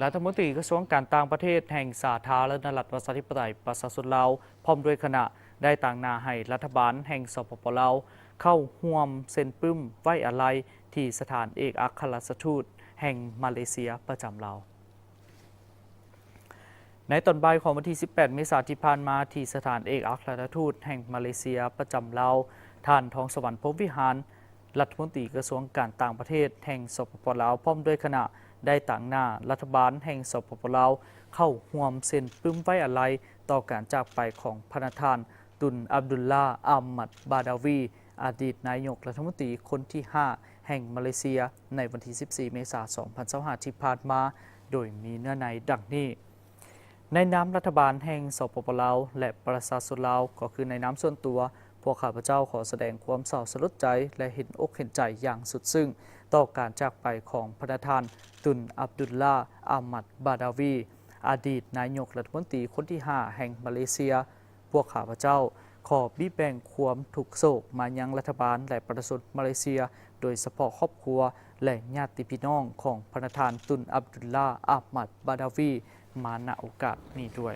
ລັດຖະມົນຕີກະຊວງການຕ່າງປະເທດແຫ່ງສາທາລະນະລັດປະຊາທິປະໄຕປະຊາຊົນລາວ ພ້ອມດ້ວຍຄະນະ ໄດ້ຕາງໜ້າໃຫ້ລັດຖະບານແຫ່ງ ສປປ ລາວ ເຂົ້າຮ່ວມເຊັນປຶ້ມໄວ້ອາໄລ ທີ່ສະຖານເອກອັກຄະລັດຖະທູດແຫ່ງມາເລເຊຍປະຈຳລາວ. ໃນຕອນບ່າຍຂອງວັນທີສິບແປດ ເມສາທີ່ຜ່ານມາ ທີ່ສະຖານເອກອັກຄະລັດຖະທູດແຫ່ງມາເລເຊຍປະຈຳລາວ, ທ່ານ ທອງສະຫວັນ ພົມວິຫານ ລັດຖະມົນຕີກະຊວງການຕ່າງປະເທດແຫ່ງ ສປປ ລາວ ພ້ອມດ້ວຍຄະນະ ໄດ້ຕາງໜ້າລັດຖະບານແຫ່ງ ສປປ ລາວ ເຂົ້າຮ່ວມເຊັນປຶ້ມໄວ້ອາໄລຕໍ່ການຈາກໄປຂອງພະນະທ່ານ ຕຸນ ອັບດຸລລາ ອາມັດ ບາດາວີ ອະດີດນາຍົກລັດຖະມົນຕີຄົນທີຫ້າແຫ່ງມາເລເຊຍ ໃນວັນທີສິບສີ່ ເມສາ ສອງພັນຊາວຫ້າ ທີ່ຜ່ານມາ, ໂດຍມີເນື້ອໃນດັ່ງນີ້. ໃນນາມລັດຖະບານແຫ່ງ ສປປ ລາວ ແລະ ປະຊາຊົນລາວ, ກໍຄືໃນນາມສ່ວນຕົວ, ພວກຂ້າພະເຈົ້າຂໍສະແດງຄວາມເສົ້າສະຫຼົດໃຈ ແລະ ເຫັນອົກເຫັນໃຈຢ່າງສຸດຊຶ້ງຕໍ່ການຈາກໄປຂອງພະນະທ່ານ ຕຸນ ອັບດຸລລາ ອາມັດ ບາດາວີ ອະດີດນາຍົກລັດຖະມົນຕີຄົນທີຫ້າແຫ່ງມາເລເຊຍ. ພວກຂ້າພະເຈົ້າຂໍບີບແບ່ງຄວາມທຸກໂສກມາຍັງລັດຖະບານ ແລະ ປະຊາຊົນມາເລເຊຍ, ໂດຍສະເພາະຄອບຄົວ ແລະ ຍາດຕິພີ່ນ້ອງຂອງພະນະທ່ານ ຕຸນ ອັບດຸລລາ ອາມັດ ບາດາວີ ມາ ນະ ໂອກາດນີ້ດ້ວຍ.